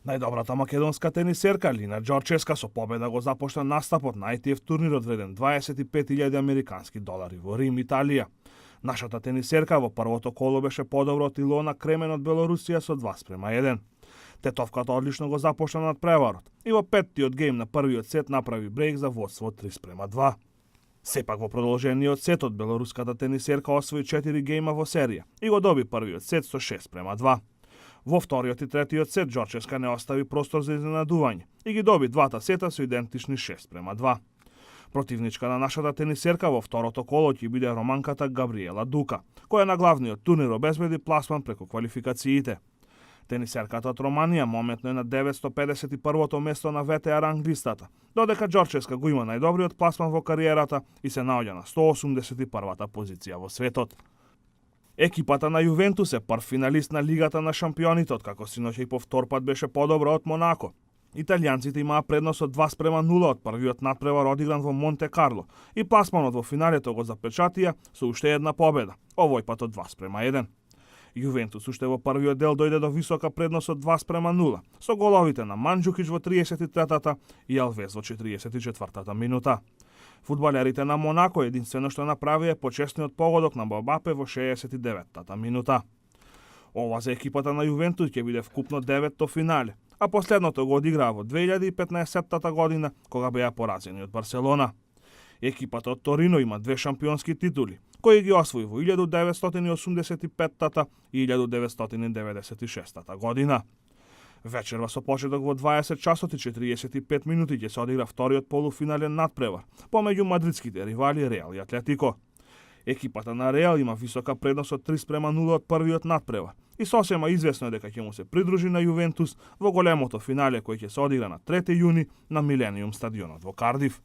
Најдобрата македонска тенисерка Лина Ѓорческа со победа го започна настапот на ITF турнирот вреден 25.000 американски долари во Рим, Италија. Нашата тенисерка во првото коло беше подобро од Илона Кремен од Белорусија со 2:1. Тетовката одлично го започна над преварот и во петтиот гейм на првиот сет направи брейк за водство 3:2. Сепак во продолжениот сет од белоруската тенисерка освои 4 гейма во серија и го доби првиот сет со 6:2. Во вториот и третиот сет Ѓорческа не остави простор за изненадување и ги доби двата сета со идентични 6:2. Противничка на нашата тенисерка во второто коло ќе биде романката Габриела Дука, која на главниот турнир обезбеди пласман преку квалификациите. Тенисерката од Романија моментно е на 951-то место на ВТА ранг листата, додека Ѓорческа го има најдобриот пласман во кариерата и се наоѓа на 181-та позиција во светот. Екипата на Јувентус е прв финалист на Лигата на шампионите, откако синоќа и по втор пат беше подобра од Монако. Италијанците имаа предност од 2:0 од првиот надпревар одигран во Монте Карло и пласманот во финалето го запечатија со уште една победа, овој пат од 2:1. Јувентус уште во првиот дел дојде до висока предност од 2:0, со головите на Манџукич во 33-та и Алвес во 44-та минута. Фудбалерите на Монако единствено што направија почесниот погодок на Мбапе во 69-та минута. Ова за екипата на Јувентус ќе биде вкупно 9-то финале, а последното го одиграа во 2015 година, кога беа поразени од Барселона. Екипата од Торино има 2 шампионски титули, кои ги освои во 1985 и 1996 година. Вечерва со почеток во 20 часот и 45 минути ќе се одигра вториот полуфинален надпревар помеѓу мадридските ривали Реал и Атлетико. Екипата на Реал има висока предност од 3:0 од првиот надпревар и сосема известно е дека ќе му се придружи на Јувентус во големото финале кој ќе се одигра на 3 јуни на Милениум стадионот во Кардиф.